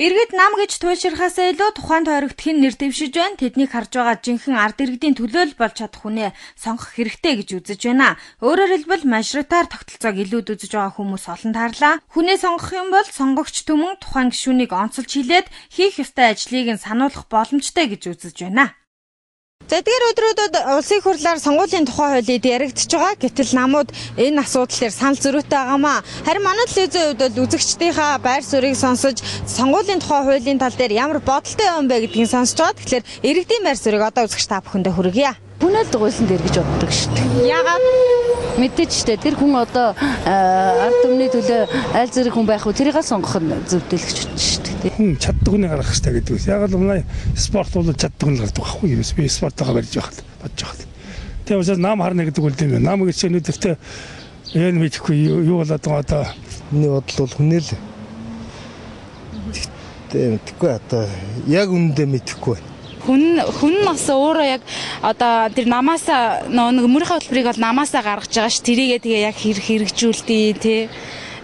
Иргэд нам гэж туйлширхаасаа илүү тухайн тойрогт хэн нэр дэвшиж байна, тэднийг харж байгаа жинхэнэ ард иргэдийн төлөөлөл болж чадах хүнээ сонгох хэрэгтэй гэж үзэж байна. Өөрөөр хэлбэл мажоритар тогтолцоог илүүд үзэж байгаа хүмүүс олон таарлаа. Хүнээ сонгох юм бол сонгогч түмэн тухайн гишүүнийг онцолж хилээд хийх ёстой ажлыг нь сануулах боломжтой гэж үзэж байна. За эдгээр өдрүүдэд улсын хурлаар сонгуулийн тухай хуулийг яригдж байгаа. Гэтэл намууд энэ асуудал дээр санал зөрүүтэй байгаамаа. Харин манай телевизийн хувьд бол үзэгчдийнхаа байр суурийг сонсож сонгуулийн тухай хуулийн тал дээр ямар бодолтой юм бэ гэдгийг сонсож байгаа. Тэгэхээр иргэдийн байр суурийг одоо үзэгч та бүхэндээ хүргье. Хүнэл дугуйсан дээр гэж боддог шүү дээ. Яагаад? Мэдээж шүү дээ. Тэр хүн одоо ард түмний төлөө аль зэрэг хүн байх вэ? Тэрийг сонгох нь зөвдөл гэж бодож шүү дээ. Хүн чаддаг хүнийг гаргах хэрэгтэй гэдэг үс. Яг л манай спорт бол чаддаг хүн гардаг байхгүй юу? Би спортоо барьж байхад бодож байхад. Тийм учраас нам харна гэдэг үл тийм ээ. Нам гэж чинь өдөртөө энэ мэдэхгүй юу болоод байгаа одоо. Миний бодол бол хүнэл. Тэгтээ мэдэхгүй одоо яг үнэндээ мэдэхгүй байна. Хүн бас өөрөө яг одоо тэр намаасаа нэг мөрийнхөө хөтөлбөрийг бол намаасаа гаргаж байгаа ш. Тэрийгээ тэгээ яг хэрэгжүүлдэг тий.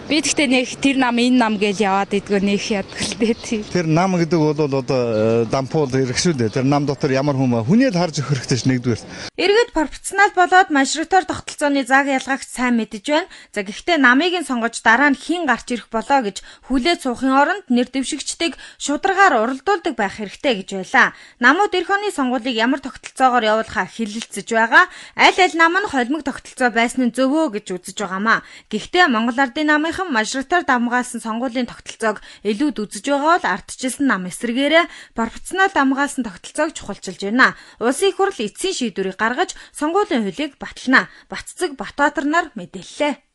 Би тэгтээ нэг тэр нам энэ нам гэж яваад идэгөө нэг яадаг л дээ тий. Тэр нам гэдэг бол одоо дампуул хэрэгшүү дээ. Тэр нам дотор ямар хүн ба хүнээ л харж өгөх хэрэгтэй ш нэгдүгээр. Иргэд пропорционал болоод мажоритар тогтолцооны заг ялгаагч сайн мэдэж байна. За гэхдээ намыг нь сонгож дараа нь хэн гарч ирэх болоо гэж хүлээж суухын оронд нэр дэвшигчдийг шударгаар уралдуулдаг байх хэрэгтэй гэж байлаа. Намууд эх оны сонгуулийг ямар тогтолцоогоор явуулахаа хэлэлцэж байгаа. Аль аль нам нь холимог тогтолцоо байсан нь зөв өө гэж үзэж байгаамаа. Гэхдээ Монгол Ардын намын мажоритар дамгаалсан сонгуулийн тогтолцоог илүүд үзэж байгаа бол ардчилсан нам эсрэгээрээ пропорционал дамгаалсан тогтолцоог чухалчилж байна. Улсын их хурл эцсийн шийдвэрийг гаргаж сонгуулийн хуулийг батлана. Батцэг Батбаатар нар мэдээллээ.